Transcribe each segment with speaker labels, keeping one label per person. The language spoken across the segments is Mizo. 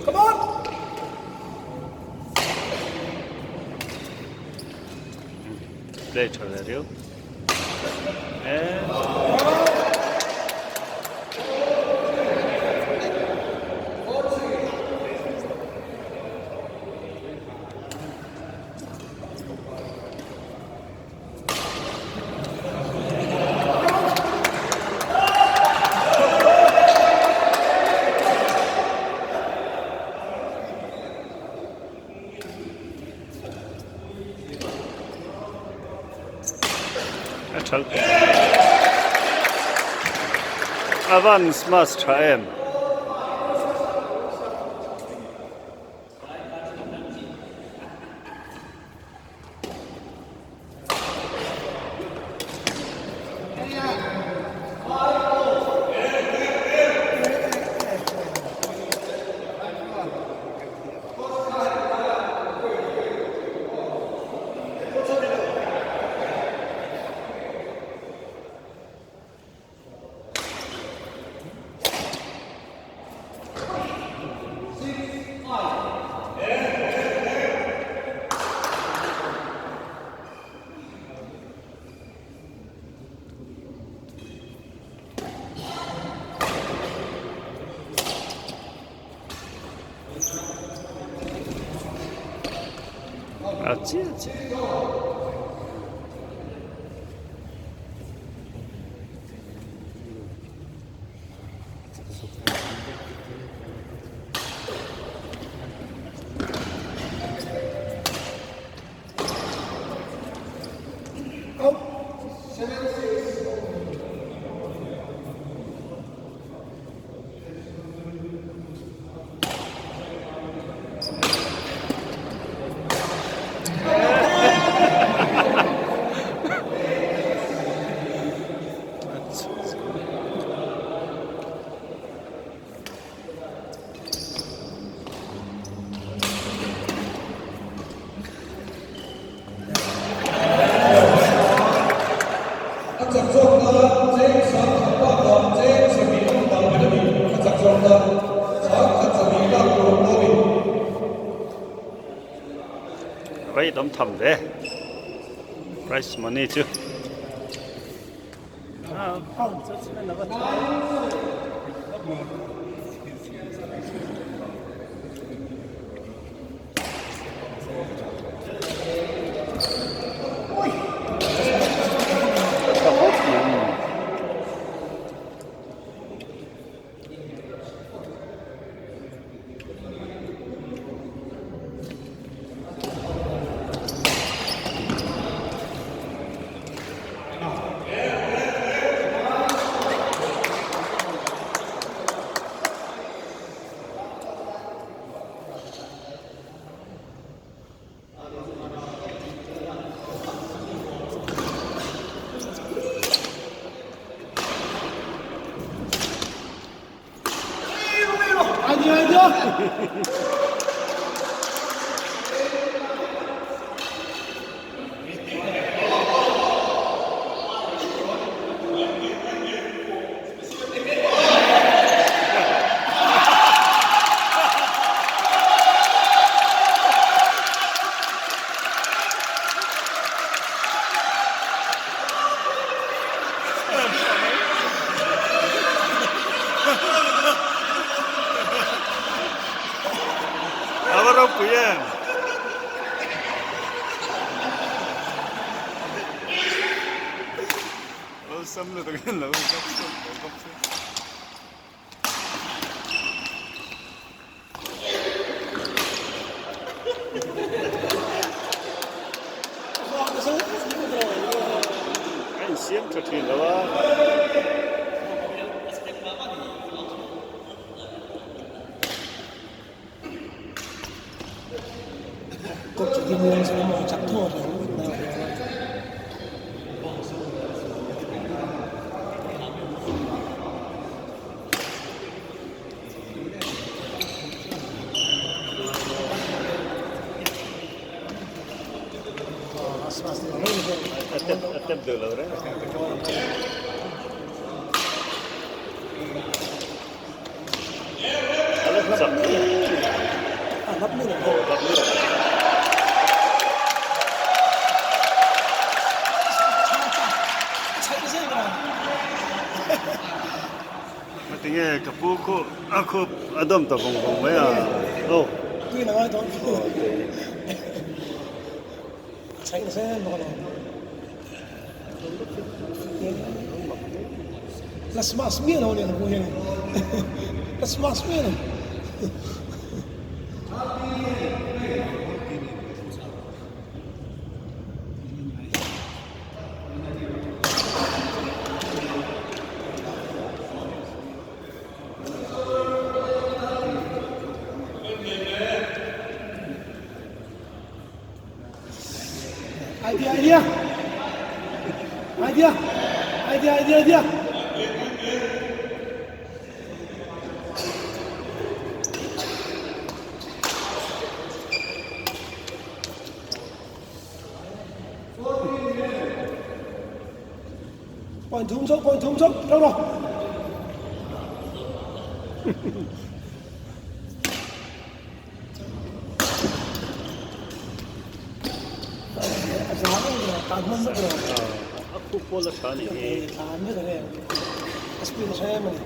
Speaker 1: Come on!
Speaker 2: Play tha ve riau. A tha a van smash tha em. A chiah chiah.
Speaker 3: A chak zawk nan cheng sangkhat bakah cheng sahnih awm dan ber a ni. A chak zawk nan sangkhat sahnih lak tur awm dawn a ni.
Speaker 2: Rate awm tham ve prize money chu. Tha khawp mai. A va ropui em? Awlsam lutuk hian lo kap sawk lo kap sawk. A insiam tha thin lo a. A tep duh lo reng. A la chak.
Speaker 1: A hlap mi lo.
Speaker 2: Hlap mi lo. Tinge ka pu khu a khup a dawm ta vawng vawng mai a. Aw.
Speaker 1: Tui la ngai dawn. Chhaih nasa em bawk alawm. La smash miah lo a ni ka pu hian. La smash miah lo. Idea, idea. Idea. Idea, idea, idea. Point thum chauh, point thum chauh, rau rawh.
Speaker 2: A khup pawl a tha nih hi.
Speaker 1: Tlan vek a reng. A speed a tha em a ni.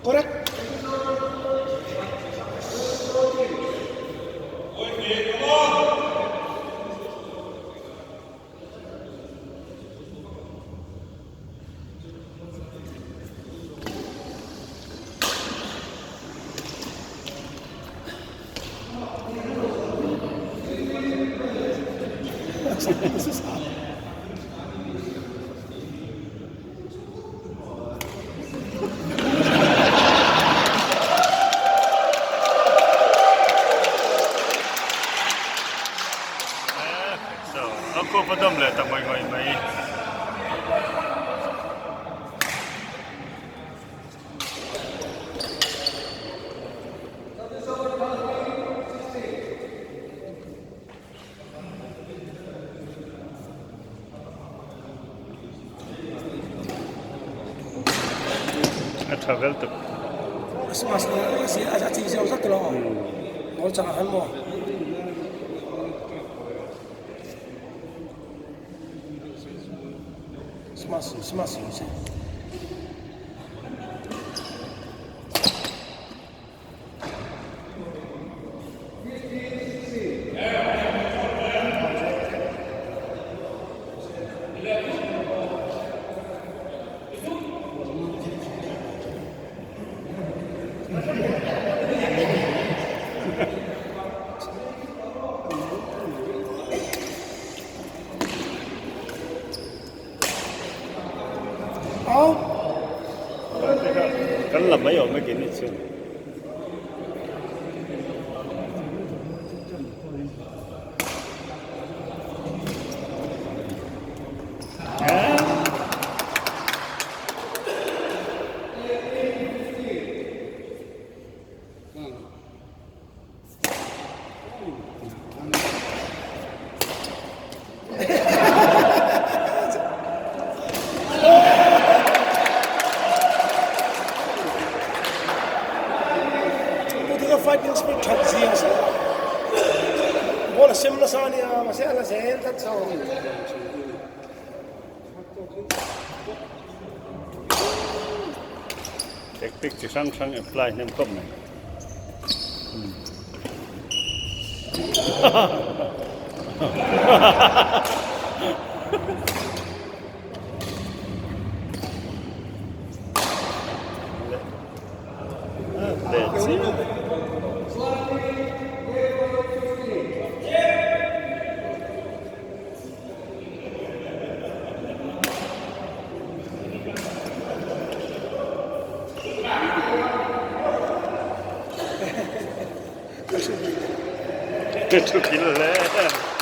Speaker 1: Correct.
Speaker 2: A khuap a dam leh ta ngawih ngawih mai. A tha vel tuk.
Speaker 1: Christmas ni a chi zeu zak lo. Mawl chang han maw. Smash smash se.
Speaker 2: mai awm e keini chuan.
Speaker 1: Fighting spirit that zia se. Ball a sem nasa ania mahse a la zel tlat chho.
Speaker 2: Tactic chi hrang hrang apply hnem khawp mai. Thu kil hle.